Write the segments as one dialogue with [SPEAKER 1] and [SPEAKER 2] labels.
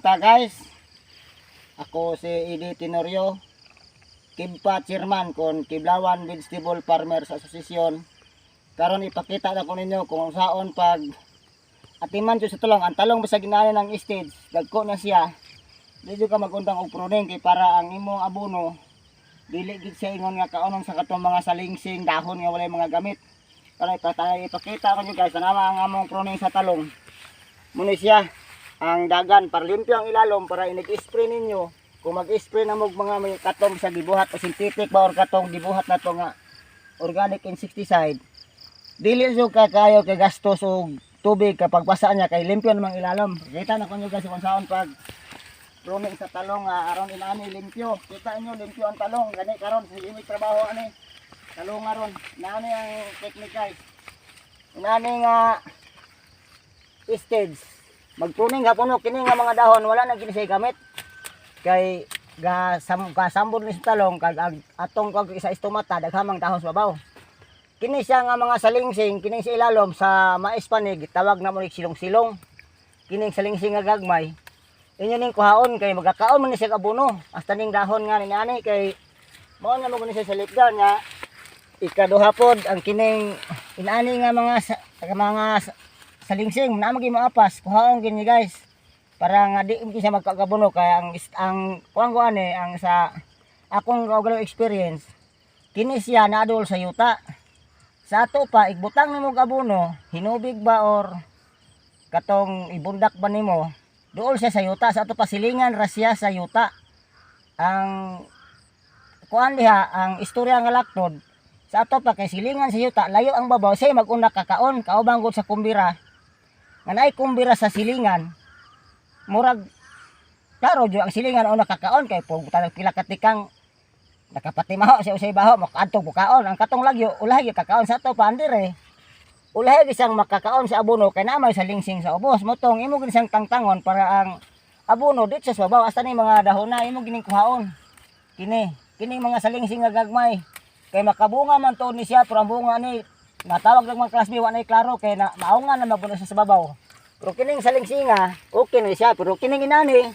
[SPEAKER 1] buntag, guys. Ako si Edi Tenorio, KIBPA Chairman kon Kiblawan Vegetable Farmers Association. Karon ipakita na ko ninyo kung saon pag atiman jud sa talong. Ang talong basta ginani ng stage, dagko na siya. Di jud ka magundang og pruning kay para ang imong abono dili gid siya ingon nga kaonon sa katong mga salingsing dahon nga walay mga gamit. Karon ipakita ko ninyo, guys, tanawa ang among pruning sa talong. Muna siya ang dagan para limpyo ang ilalom, para inig-spray ninyo. Kung mag-spray na mo mga may katong sa gibuhat o synthetic ba or katong gibuhat na to nga organic insecticide, dili jud ka kayo kay gastos og tubig kapag basa niya kay limpyo namang ilalom. Kita na ko nyo, guys, kung saan pag pruning sa talong nga aron inani limpyo. Kita niyo, limpyo ang talong. Gani karon sige mi trabaho ani talong aron inani ang technique, guys. Inani nga stage, magpruning hapon no, kini nga mga dahon wala na gini siya gamit kay ga sam kasambol ni sa talong kag ang atong kag isa istomata, daghamang dahon sa babaw. Kini siya nga mga salingsing, kini sa ilalom sa mais panig, tawag na mo ni silong-silong. Kining salingsing nga gagmay, inyo ning kuhaon kay magakaon man ni siya abono hasta ning dahon nga ni kay mao na mo ni siya sa lipdan nga. Ikaduha pod ang kining inani nga mga salingsing na magi apas, kuhaon gini, guys, para nga di mo siya magkagabuno kay ang kuan ko ani, ang sa akong kaugalong experience, kini siya naadol sa yuta. Sa ato pa igbutang nimo og abono, hinubig ba or katong ibundak ba nimo, duol siya sa yuta. Sa ato pa, silingan ra siya sa yuta. Ang kuan diha, ang istorya nga laktod sa ato pa kay silingan sa yuta, layo ang babaw, siya maguna kakaon. Kaubang gud sa kumbira nga naay kumbira sa silingan, murag klaro jud ang silingan una kakaon kay pug pila katikang nakapatimaho siya usay baho, makaadto bukaon. Ang katong lagyo, ulahi gyud kakaon. Sa ato pa andere, ulahi gyud siyang makakaon sa abono kay naa may salingsing sa ubos. Motong imo gid siyang tangtangon para ang abono dito sa babaw. Hasta ni mga dahon na imo gining kuhaon. Kini kini mga salingsing nga gagmay kay makabunga man to ni siya, pero ang bunga ni natawag lang mga class B, wa na klaro kay na maunga na mabuno siya sa babaw. Pero kining salingsinga, okay na siya. Pero kining inani,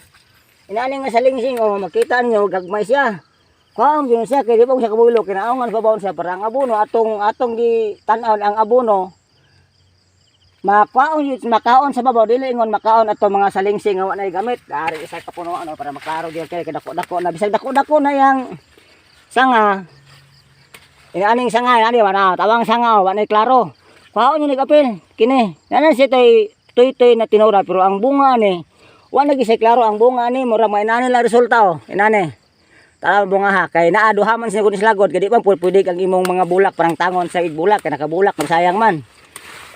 [SPEAKER 1] inani nga salingsing, oh, makita niyo gagmay siya. Kuhaon gyud siya kay di ba siya kabulo, kinaungan sa babaw siya para ang abono atong gi tan-awon, ang abono makaon yun, makaon sa babaw, dili ingon makaon ato mga salingsing nga wa na gamit. Dari isa ka puno ano para maklaro gyud kay dako-dako na, bisag dako-dako na yang sanga. Inaning sanga, ani wala tawang sanga, wa na klaro. Kuhaon yun apil kini. Nanan siya tay tuy-tuy na tinura, pero ang bunga ni wa na gyud siya klaro. Ang bunga ni mura mainani lang resulta, oh. Inani. Tara bunga ha, kay naa duha man siya kunis lagod kay di pa pwede ang imong mga bulak parang tangon sa bulak kay nakabulak, sayang man.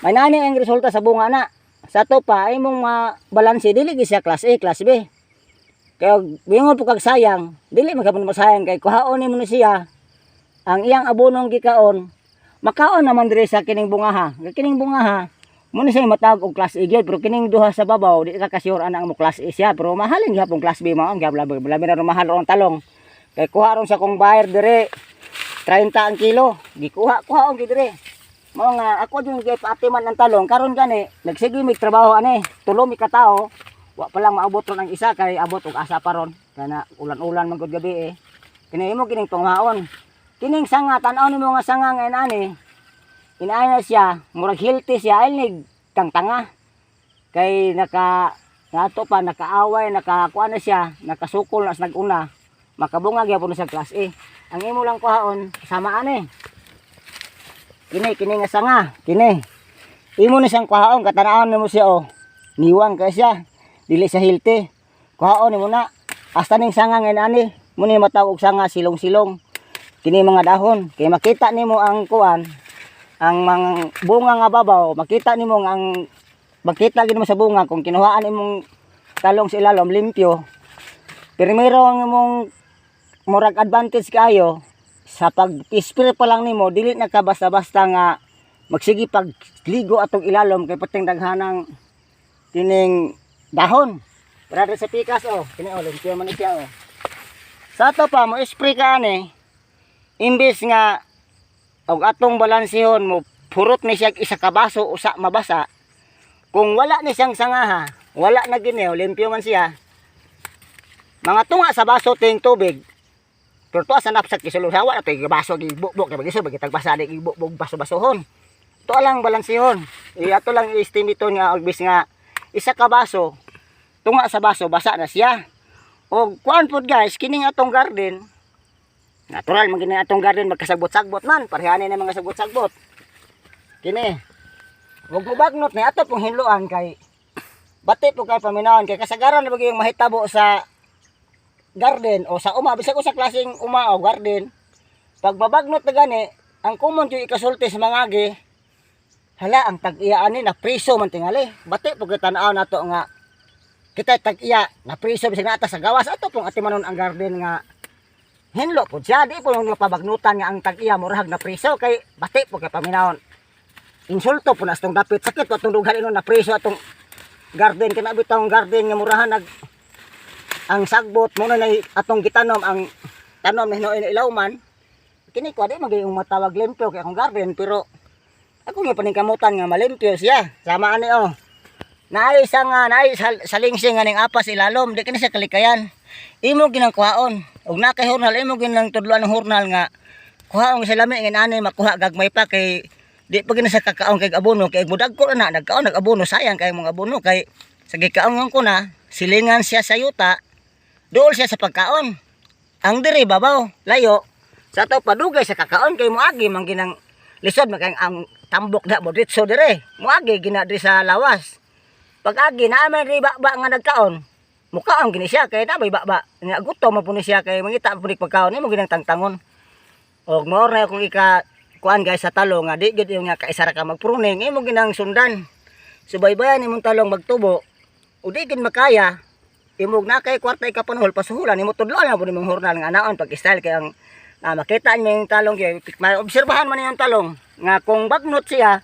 [SPEAKER 1] May nani ang resulta sa bunga na. Sa to pa imong mga balanse, dili gyud siya class A, class B. Kaya bingon po kag sayang, dili man ka masayang kay kuhaon nimo ni siya ang iyang abonong gikaon, makaon naman diri sa kining bunga ha. Kay kining bunga ha, mo ni siya matawag og class A gyud, pero kining duha sa babaw, di ka kasure ana ang mo class A siya, pero mahalin gihapon class B mao ang gihapon, labi labi na ron mahal ron ang talong. Kay kuha ron sa kong buyer dire 30 ang kilo, gikuha kuhaon gid dire. Mao nga ako jud kay paatiman ang talong karon gani, nagsige mig trabaho ani, tulo mi ka tawo. Wa pa lang maabot ron ang isa kay abot og asa pa ron. Kana ulan-ulan man gud gabi eh. Kini imo kining tunghaon. Kining sanga, tan-aw nimo nga sanga nga inani. Inaani na siya, murag healthy siya, ay nig kang tanga. Kay naka ngato pa nakaaway, nakakuan na siya, nakasukol na sa naguna. Makabunga gyapon na siya class A. Ang imo lang kuhaon, sama ani. Kini kini nga sanga, kini. Imo na siyang kuhaon, katanawon nimo siya oh. Niwang kay siya. Dili siya healthy. Kuhaon nimo na. Hasta ning sanga nga inani, mo ni matawag og sanga silong-silong. Kini mga dahon kay makita nimo ang kuan, ang mga bunga nga babaw, makita nimo nga ang makita gid mo sa bunga kung kinuhaan imong talong sa ilalom limpyo. Primero, ang imong murag advantage kaayo sa pag spray pa lang nimo, dili na ka basta-basta nga magsige pag ligo atong ilalom kay pating daghanang kining dahon. Para sa pikas oh, kini oh, limpyo man siya oh. Sa ato pa mo spray ka ani, imbes nga og atong balansehon mo purot ni siya isa ka baso usa mabasa. Kung wala ni siyang sangaha, wala na gini, limpyo man siya. Mga tunga sa baso ting tubig. Pero tuwa sa napsak kisulo hawa na to baso gibukbok kay magiso bagitag basa di gibukbok baso-basohon. Ito lang balansihon. Ato lang i-estimate nga og bis nga isa ka baso, tunga sa baso basa na siya. Og kuan pod guys, kining atong garden, natural man gini atong garden, magkasagbot-sagbot man, parehani na mga sagbot-sagbot. Kini. Wag mo bagnot ni ato pong hinluan kay bati po kay paminawon kay kasagaran na bagay yung mahitabo sa garden o sa uma, bisag usa klaseng uma o garden. Pag mabagnot na gani, ang common yung ikasulti sa mga agi, "Hala, ang tag-iya ani na priso man tingali." Bati po kay tan-aw nato nga kita tag-iya na priso bisag naa ta sa gawas, ato pong atimanon ang garden nga hinlo po siya, di po yung pabagnutan nga ang tag-iya murahag na priso kay bati po kay paminawon. Insulto po na atong dapit, sakit po atong dughan inon na priso atong garden. Kana bitawng garden nga murahan nag ang sagbot mo na atong gitanom, ang tanom na hinuon ilaw man kini ko, di magayong matawag limpyo kay akong garden, pero ako nga paningkamutan nga malimpyo siya. Sama ani oh. Naay isa nga naay salingsing nga ning apas ilalom, di kini siya kalikayan. Imo ginang kuhaon. Ug na kay hurnal, imo ginang tudloan ng hurnal nga kuhaon sa lami nga ani makuha gagmay pa kay di pa gina sa kakaon kay abono, kay mudagko na nagkaon nag-abono, sayang kay mong abono kay sa gikaon ko na silingan siya sa yuta, dool siya sa pagkaon. Ang diri babaw, layo sa ato, padugay sa kakaon kay moagi man ginang lisod man kay ang tambok da mo ditso dire, moagi gina diri sa lawas. Pag agi na man ri ba nga nagkaon, mukaon gini siya kay na may baba nga gutom man pud ni siya kay mangita pud ni pagkaon, imo ginang tangtangon. Og mao na akong ika kuan guys sa talong nga di gid yung nga kaisa ra ka magpruning, imo ginang sundan, subaybayan imong talong magtubo. O di gid makaya imog na kay kwarta ikapanhol, pasuhulan imo, tudloan na pud imong hurnal nga anaon pag style kay ang makita niyo yung talong kay maobserbahan man yung talong nga kung bagnot siya.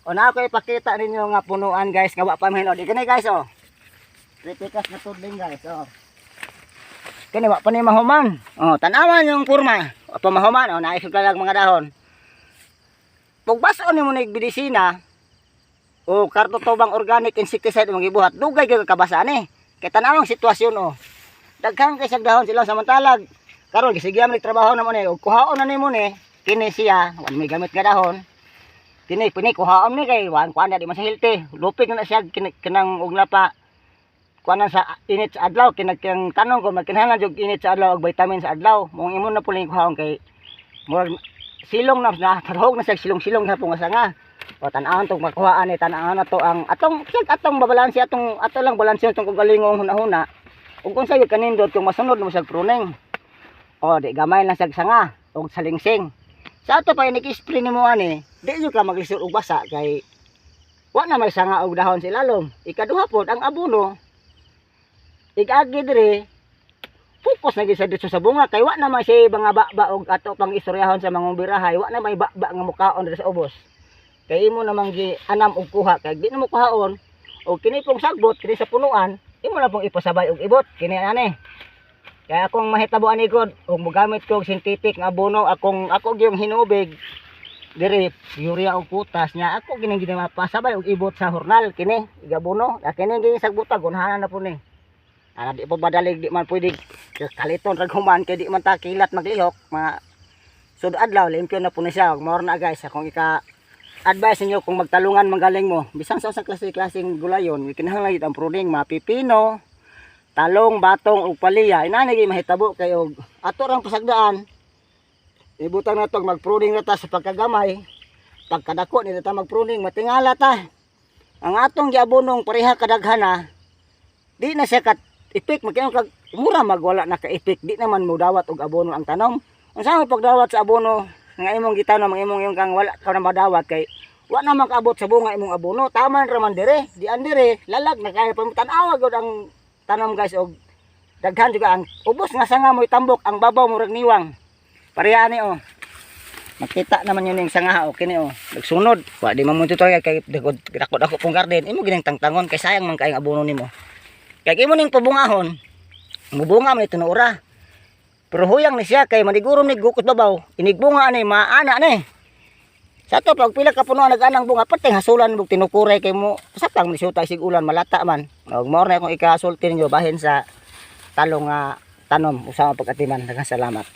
[SPEAKER 1] O na ako ipakita ninyo nga punuan guys nga wa pa mahinood kini guys oh. Tritikas na tudling guys oh. Kini wa pa ni mahuman. Oh, tan-awan yung kurma. Wa pa mahuman oh, naisog lang mga dahon. Pag baso nimo ni medisina o kartutubang organic insecticide mong gibuhat, dugay kay kabasa ni. Kay tan-awang sitwasyon oh. Daghan kay siyag dahon sila, samantalag karon gisige man trabaho na mo ni og kuhaon na nimo ni kini siya, wa may gamit nga dahon. Kini pini kuhaon ni kay wan kuan na di man sa healthy. Lupig na siya kinang og napa kuan sa init sa adlaw, kinag tanong ko magkinahanglan jud init sa adlaw og vitamin sa adlaw. Mong imo na pud kuhaon kay murag silong na na tarhog na siya, silong-silong na po nga sanga. O tan-awon tong makuhaan ni, tan-awon na to ang atong sig atong babalanse, atong ato lang balanse atong kaugalingong hunahuna ug kung sa'yo kanindot kung masunod mo sa pruning. O di gamay lang siya sanga og salingsing. Sa ato pa inik-spray nimo ani, di jud ka maglisod og basa kay wa na may sanga og dahon sa ilalom. Ikaduha pod, ang abono igagi dire, focus na gyud sa dito sa bunga kay wa na may siya mga baba og ato pang istoryahon sa mga birahay, wa na may baba nga mukaon diri sa ubos kay imo namang gi anam og kuha. Kay di na mo kuhaon og kini pong sagbot kini sa punuan, imo na pong ipasabay og ibot kini ani. Kaya akong mahitabo ani god og mogamit ko og synthetic nga abono, akong ako gyung hinubig diri urea og putas nya, ako gining ginapasabay og ibot sa hurnal kini igabono na kini gi sagbutag unahan na po ni ana. Di po badalig, di man pwede kaliton rag human kay di man ta kilat maglihok mga sud adlaw, limpyo na po ni siya. Mao na guys akong ika advice ninyo kung magtalungan magaling mo bisan sa usang klase-klaseng gulayon, kinahanglan gyud ang pruning, mga pipino, talong, batong ug palya. Inani gyud mahitabo kay og ato rang pasagdaan, ibutang na to, magpruning na ta sa pagkagamay, pagkadako ni ta magpruning, matingala ta ang atong giabonong pareha kadaghana, di na siya kat ipik magkainon kag mura magwala na ka ipik. Di naman mo dawat og abono ang tanom. Unsa mo pagdawat sa abono nga imong gitanom, ang imong yung kang wala ka na madawat kay wa na man kaabot sa bunga imong abono. Tama ra man dire, di an dire lalag na kay tan-awa gud ang tanom guys og daghan juga ang ubos nga sanga mo'y tambok, ang babaw murag niwang. Pareha ni oh. Makita naman yun yung sanga oh, kini oh. Nagsunod. Wa di man mo tutorial kay dagod dako dako pong garden. Imo gining tangtangon kay sayang man kayong abono nimo. Kay imo ning pabungahon, mubunga man ito ura. Pero huyang ni siya kay maniguro ni gukot babaw. Inigbunga ani maana ni. Sa to pag pila ka puno nag-anang bunga, patay hasulan mo tinukuray kay mo sapang ni suta sig ulan, malata man. Og mao na akong ikasulti ninyo bahin sa talong nga Pagtanom, unsaon pag-atiman. Daghang salamat.